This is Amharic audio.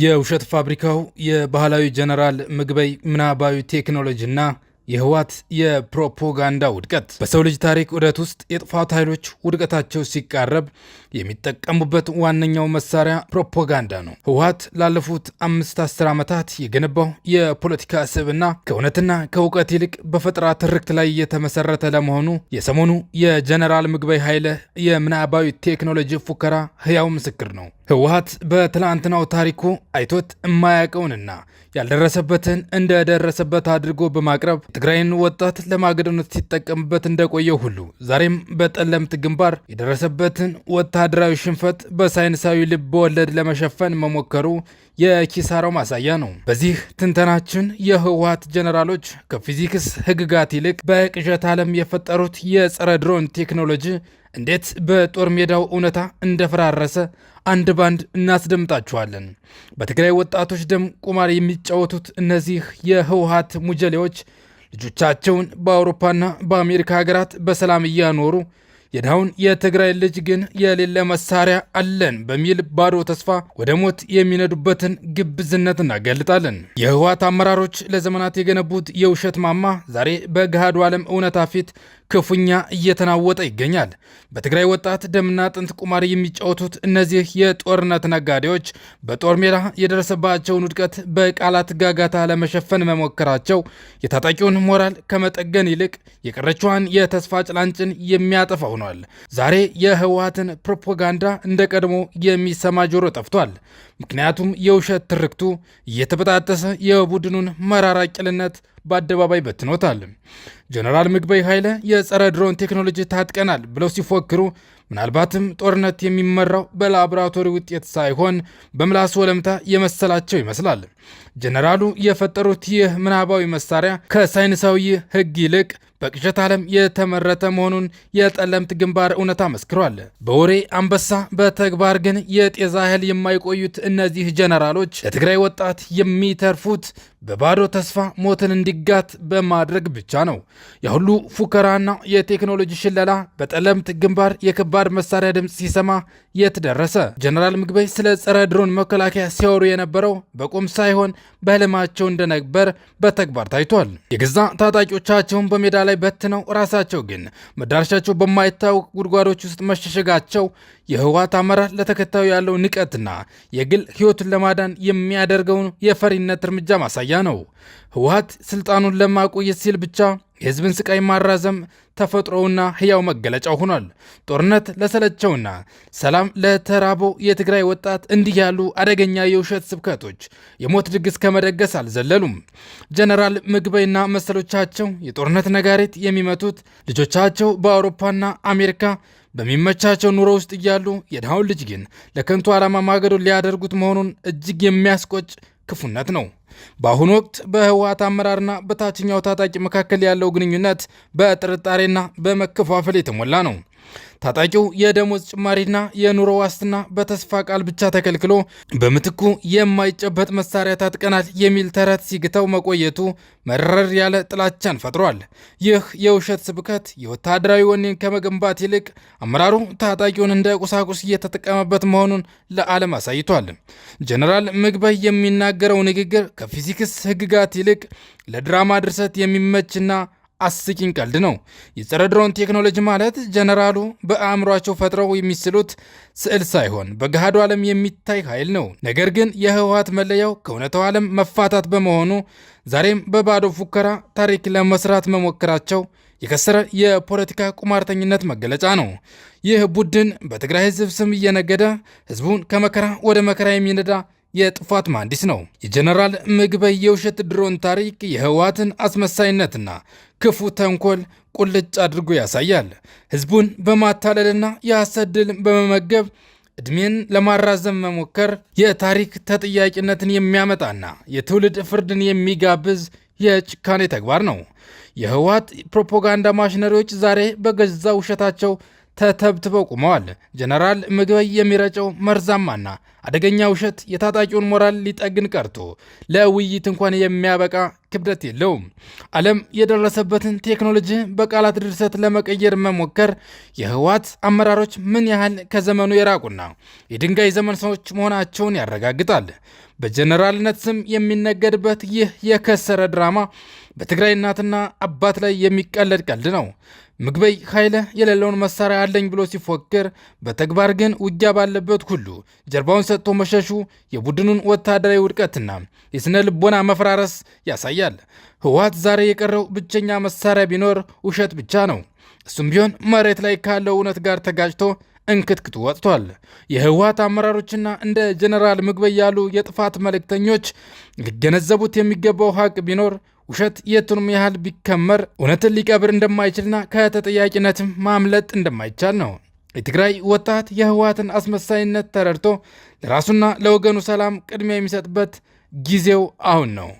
የውሸት ፋብሪካው የባህላዊ ጀነራል ምግበይ ምናባዊ ቴክኖሎጂና የህወሓት የፕሮፓጋንዳ ውድቀት። በሰው ልጅ ታሪክ ዑደት ውስጥ የጥፋት ኃይሎች ውድቀታቸው ሲቃረብ የሚጠቀሙበት ዋነኛው መሳሪያ ፕሮፓጋንዳ ነው። ህወሓት ላለፉት 5 10 ዓመታት የገነባው የፖለቲካ ስብዕና ከእውነትና ከእውቀት ይልቅ በፈጠራ ትርክት ላይ የተመሰረተ ለመሆኑ የሰሞኑ የጀነራል ምግበይ ኃይለ የምናባዊ ቴክኖሎጂ ፉከራ ህያው ምስክር ነው። ህወሓት በትላንትናው ታሪኩ አይቶት የማያውቀውንና ያልደረሰበትን እንደደረሰበት አድርጎ በማቅረብ ትግራይን ወጣት ለማገዶነት ሲጠቀምበት እንደቆየው ሁሉ፣ ዛሬም በጠለምት ግንባር የደረሰበትን ወታደራዊ ሽንፈት በሳይንሳዊ ልብ ወለድ ለመሸፈን መሞከሩ የኪሳራው ማሳያ ነው። በዚህ ትንተናችን የህወሓት ጀነራሎች ከፊዚክስ ህግጋት ይልቅ በቅዠት ዓለም የፈጠሩት የጸረ ድሮን ቴክኖሎጂ እንዴት በጦር ሜዳው እውነታ እንደፈራረሰ አንድ ባንድ እናስደምጣችኋለን። በትግራይ ወጣቶች ደም ቁማር የሚጫወቱት እነዚህ የህወሓት ሙጀሌዎች ልጆቻቸውን በአውሮፓና በአሜሪካ ሀገራት በሰላም እያኖሩ፣ የድሃውን የትግራይ ልጅ ግን የሌለ መሳሪያ አለን በሚል ባዶ ተስፋ ወደ ሞት የሚነዱበትን ግብዝነት እናጋልጣለን። የህወሓት አመራሮች ለዘመናት የገነቡት የውሸት ማማ ዛሬ በገሃዱ ዓለም እውነታ ፊት ክፉኛ እየተናወጠ ይገኛል። በትግራይ ወጣት ደምና አጥንት ቁማር የሚጫወቱት እነዚህ የጦርነት ነጋዴዎች በጦር ሜዳ የደረሰባቸውን ውድቀት በቃላት ጋጋታ ለመሸፈን መሞከራቸው የታጣቂውን ሞራል ከመጠገን ይልቅ የቀረችዋን የተስፋ ጭላንጭል የሚያጠፋ ሆኗል። ዛሬ የህወሓትን ፕሮፓጋንዳ እንደ ቀድሞ የሚሰማ ጆሮ ጠፍቷል። ምክንያቱም የውሸት ትርክቱ እየተበጣጠሰ የቡድኑን መራራ ቂልነት በአደባባይ በትኖታል። ጀነራል ምግበይ ኃይለ የጸረ ድሮን ቴክኖሎጂ ታጥቀናል ብለው ሲፎክሩ፣ ምናልባትም ጦርነት የሚመራው በላቦራቶሪ ውጤት ሳይሆን በምላስ ወለምታ የመሰላቸው ይመስላል። ጀነራሉ የፈጠሩት ይህ ምናባዊ መሳሪያ ከሳይንሳዊ ሕግ ይልቅ በቅዠት ዓለም የተመረተ መሆኑን የጠለምት ግንባር እውነታ መስክሯል። በወሬ አንበሳ በተግባር ግን የጤዛ ያህል የማይቆዩት እነዚህ ጀነራሎች ለትግራይ ወጣት የሚተርፉት በባዶ ተስፋ ሞትን እንዲጋት በማድረግ ብቻ ነው። የሁሉ ፉከራና የቴክኖሎጂ ሽለላ በጠለምት ግንባር የከባድ መሳሪያ ድምፅ ሲሰማ የት ደረሰ? ጀነራል ምግበይ ስለ ጸረ ድሮን መከላከያ ሲያወሩ የነበረው በቁም ሳይሆን በህልማቸው እንደነበር በተግባር ታይቷል። የገዛ ታጣቂዎቻቸውን በሜዳ ላይ በትነው ራሳቸው ግን መዳረሻቸው በማይታወቅ ጉድጓዶች ውስጥ መሸሸጋቸው የህወሓት አመራር ለተከታዩ ያለው ንቀትና የግል ህይወቱን ለማዳን የሚያደርገውን የፈሪነት እርምጃ ማሳያ ነው። ህወሓት ስልጣኑን ለማቆየት ሲል ብቻ የህዝብን ስቃይ ማራዘም ተፈጥሮውና ህያው መገለጫው ሆኗል። ጦርነት ለሰለቸውና ሰላም ለተራበው የትግራይ ወጣት እንዲህ ያሉ አደገኛ የውሸት ስብከቶች የሞት ድግስ ከመደገስ አልዘለሉም። ጀነራል ምግበይና መሰሎቻቸው የጦርነት ነጋሪት የሚመቱት ልጆቻቸው በአውሮፓና አሜሪካ በሚመቻቸው ኑሮ ውስጥ እያሉ፣ የድሃውን ልጅ ግን ለከንቱ ዓላማ ማገዶ ሊያደርጉት መሆኑን እጅግ የሚያስቆጭ ክፉነት ነው። በአሁኑ ወቅት በህወሓት አመራርና በታችኛው ታጣቂ መካከል ያለው ግንኙነት በጥርጣሬና በመከፋፈል የተሞላ ነው። ታጣቂው የደሞዝ ጭማሪና የኑሮ ዋስትና በተስፋ ቃል ብቻ ተከልክሎ፣ በምትኩ የማይጨበጥ መሳሪያ ታጥቀናል የሚል ተረት ሲግተው መቆየቱ መረር ያለ ጥላቻን ፈጥሯል። ይህ የውሸት ስብከት የወታደራዊ ወኔን ከመገንባት ይልቅ አመራሩ ታጣቂውን እንደ ቁሳቁስ እየተጠቀመበት መሆኑን ለዓለም አሳይቷል። ጀነራል ምግበይ የሚናገረው ንግግር ከፊዚክስ ህግጋት ይልቅ ለድራማ ድርሰት የሚመችና አስቂኝ ቀልድ ነው። የጸረ ድሮን ቴክኖሎጂ ማለት ጀነራሉ በአእምሯቸው ፈጥረው የሚስሉት ስዕል ሳይሆን በገሃዱ ዓለም የሚታይ ኃይል ነው። ነገር ግን የህወሓት መለያው ከእውነታው ዓለም መፋታት በመሆኑ፣ ዛሬም በባዶ ፉከራ ታሪክ ለመስራት መሞከራቸው የከሰረ የፖለቲካ ቁማርተኝነት መገለጫ ነው። ይህ ቡድን በትግራይ ህዝብ ስም እየነገደ ህዝቡን ከመከራ ወደ መከራ የሚነዳ የጥፋት መሐንዲስ ነው። የጀነራል ምግበይ የውሸት ድሮን ታሪክ የህወሓትን አስመሳይነትና ክፉ ተንኮል ቁልጭ አድርጎ ያሳያል። ህዝቡን በማታለልና የሐሰት ድል በመመገብ ዕድሜን ለማራዘም መሞከር የታሪክ ተጠያቂነትን የሚያመጣና የትውልድ ፍርድን የሚጋብዝ የጭካኔ ተግባር ነው። የህወሓት ፕሮፓጋንዳ ማሽነሪዎች ዛሬ በገዛ ውሸታቸው ተተብትበው ቆመዋል። ጀነራል ምግበይ የሚረጨው መርዛማና አደገኛ ውሸት የታጣቂውን ሞራል ሊጠግን ቀርቶ ለውይይት እንኳን የሚያበቃ ክብደት የለውም። ዓለም የደረሰበትን ቴክኖሎጂ በቃላት ድርሰት ለመቀየር መሞከር የህወሓት አመራሮች ምን ያህል ከዘመኑ የራቁና የድንጋይ ዘመን ሰዎች መሆናቸውን ያረጋግጣል። በጀነራልነት ስም የሚነገድበት ይህ የከሰረ ድራማ በትግራይ እናትና አባት ላይ የሚቀለድ ቀልድ ነው። ምግበይ ኃይለ የሌለውን መሳሪያ አለኝ ብሎ ሲፎክር፣ በተግባር ግን ውጊያ ባለበት ሁሉ ጀርባውን ሰጥቶ መሸሹ የቡድኑን ወታደራዊ ውድቀትና የስነ ልቦና መፈራረስ ያሳያል። ህወሓት ዛሬ የቀረው ብቸኛ መሳሪያ ቢኖር ውሸት ብቻ ነው። እሱም ቢሆን መሬት ላይ ካለው እውነት ጋር ተጋጭቶ እንክትክቱ ወጥቷል። የህወሓት አመራሮችና እንደ ጀነራል ምግበይ ያሉ የጥፋት መልእክተኞች ሊገነዘቡት የሚገባው ሀቅ ቢኖር ውሸት የቱንም ያህል ቢከመር እውነትን ሊቀብር እንደማይችልና ከተጠያቂነትም ማምለጥ እንደማይቻል ነው። የትግራይ ወጣት የህወሓትን አስመሳይነት ተረድቶ ለራሱና ለወገኑ ሰላም ቅድሚያ የሚሰጥበት ጊዜው አሁን ነው።